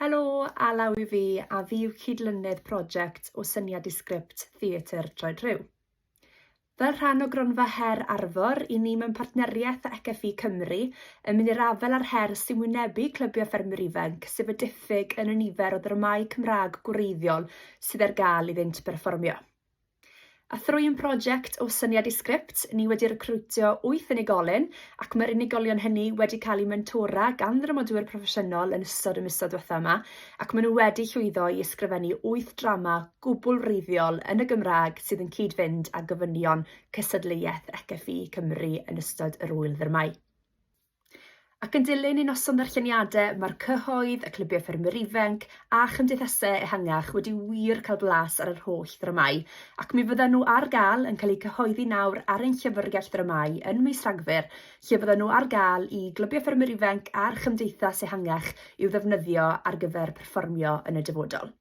Helo, Alaw yw fi, a fi yw cydlynydd prosiect o syniad i sgript Theatr Troed Rhyw. Fel rhan o gronfa Her Arfor, i ni mewn partneriaeth â ECFI Cymru yn mynd i'r afael â'r her sy'n wynebu clybiau ffermwyr ifanc, sef y diffyg yn y nifer o ddramâu Cymraeg gwreiddiol sydd ar gael iddynt berfformio. A thrwy ein prosiect o syniad i sgript, ni wedi recriwtio wyth unigolyn ac mae'r unigolion hynny wedi cael eu mentora gan ddramodwyr proffesiynol yn ystod y misoedd diwetha' yma ac maen nhw wedi llwyddo i ysgrifennu wyth drama gwbl wreiddiol yn y Gymraeg sydd yn cyd-fynd â gofynion cystadleuaeth ECFI Cymru yn ystod yr ŵyl ddramâu. Ac yn dilyn ei noson ddarlleniadau, mae'r cyhoedd, y clybiau ffermwyr ifanc a chymdeithasau ehangach wedi wir cael blas ar yr holl ddramâu, ac mi fyddan nhw ar gael yn cael eu cyhoeddi nawr ar ein llyfrgell ddramâu yn mis Rhagfyr, lle fyddan nhw ar gael i glybiau ffermwyr ifanc a'r chymdeithas ehangach i'w ddefnyddio ar gyfer perfformio yn y dyfodol.